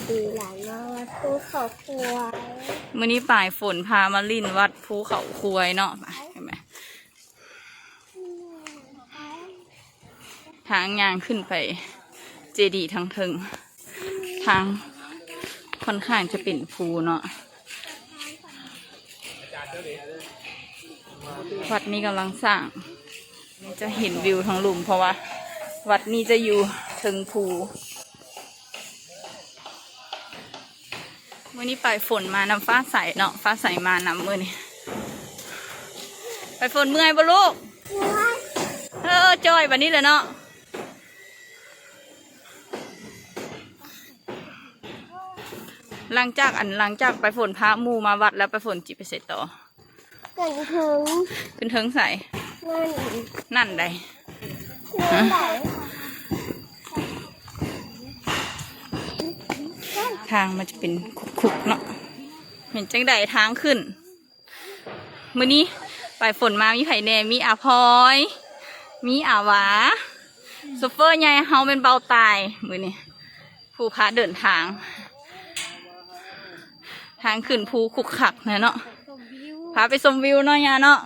ປີຫຼາຍເນາະ ວັດພູເຂົາຄວາຍ. ມື້ນີ້ປາຍຝົນພາມາຫຼິ້ນວັດພູເຂົາຄວາຍເນາະ ໄປ ເຫັນໄໝ? ທາງຍ່າງຂຶ້ນໄປເຈດີທາງເທິງ ທາງຄ່ອນຂ້າງຈະເປັນພູເນາະ. ວັດນີ້ກຳລັງສ້າງ ຈະເຫັນວິວທາງລຸ່ມ ເພາະວ່າວັດນີ້ຈະຢູ່ເທິງພູ. ມື້ນີ້ປາຍຝົນມານຳຟ້າໃສເນາະ ຟ້າໃສມານຳມື້ນີ້. ປາຍຝົນເມື່ອຍບໍ່ລູກ? ເອີ ຈ່ອຍບາດນີ້ແຫຼະເນາະ. ຫຼັງຈາກ ອັນ ຫຼັງຈາກປາຍຝົນພາໝູ່ມາວັດແລ້ວ ປາຍຝົນຊິໄປໃສຕໍ່? ຂຶ້ນເທິງ ຂຶ້ນເທິງໃສ? ນັ້ນ ນັ້ນໃດ? ນັ້ນໃດ? ທາງມັນຈະເປັນຄຸກໆເນາະ. ເປັນຈັ່ງໃດທາງຂຶ້ນ? ມື້ນີ້ປາຍຝົນມາມີໃຜແດ່? ມີອາພອຍ ມີອາຫວາ ໂຊເຟີໃຫຍ່ເຮົາແມ່ນເບົາຕາຍ ມື້ນີ້ຜູ້ພາເດີນທາງ. ທາງຂຶ້ນພູຄຸກຄັກແນ່ເນາະ. ພາໄປຊົມວິວເນາະ ຍ່າເນາະ.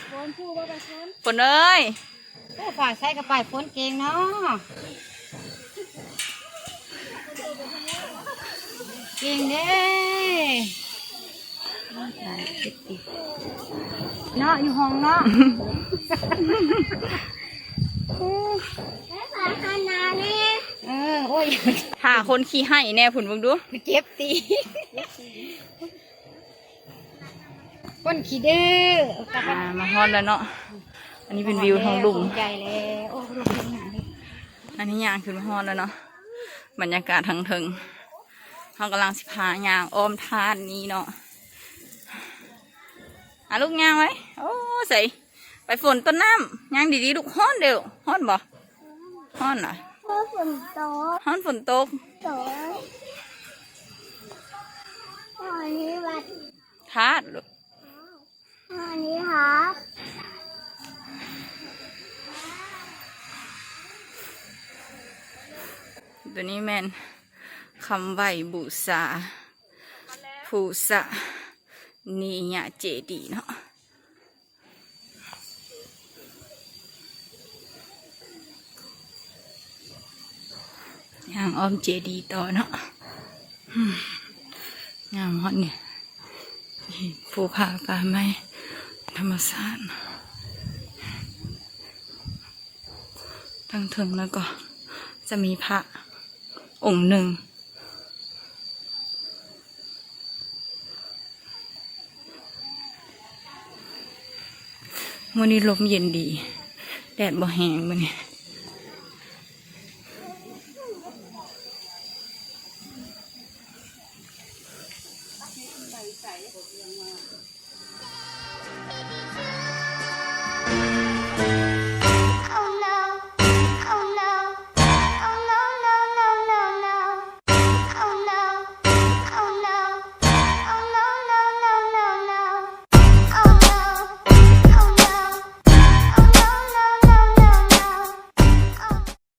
ແມ່ນ. ຝົນ ຜູ້ບໍ່ໄປຝົນ ຝົນເອີຍ. ໂອ້ ປາຍໃສ່ກັບປາຍຝົນເກັ່ງເນາະ ເກັ່ງເດ້ເນາະ ຢູ່ຫ້ອງເນາະ. ເອີ ໂອ້ຍ ຖ້າຄົນຂີ້ໄຫ້ແດ່ພຸ້ນ ເບິ່ງດູ ເຈັບຕີ. ຄົນຂີ້ດື້. ອ່າ ມາຮອດແລ້ວເນາະ ອັນນີ້ເປັນວິວທາງລຸ່ມ. ໃຈແລ້ວ ໂອ້ ລົງໄປຫຍັງນີ້ ອັນນີ້ຍ່າງຂຶ້ນມາຮອດແລ້ວເນາະ. ບັນຍາກາດທາງເທິງ ເຮົາກຳລັງຊິພາຍ່າງອ້ອມທາດນີ້ເນາະ. ອາ ລູກຍ່າງໄວ້. ໂອ້ ໃສ ປາຍຝົນ ຕົ້ນນ້ຳ ຍ່າງດີໆລູກ. ຮ້ອນເດີ້ ຮ້ອນບໍ່? ຮ້ອນນະ ເພາະຝົນຕົກ ຮ້ອນຝົນຕົກ. ໂຕຍ ອັນນີ້ວັດທາດລູກ ອັນນີ້ຫາດ. ໂຕນີ້ແມ່ນຄຳໄຫວ້ບູຊາພູຊະນີຍະເຈດີເນາະ. ຍ່າງອ້ອມເຈດີຕໍ່ເນາະ ຍ່າງຮອດນີ້ ເຫັນພູຜາປ່າໄມ້ທຳມະຊາດ ທາງເທິງແລ້ວກໍຈະມີພະອົງໜຶ່ງ. ມື້ນີ້ລົມເຢັນດີ ແດດບໍ່ແຮງມື້ນີ້.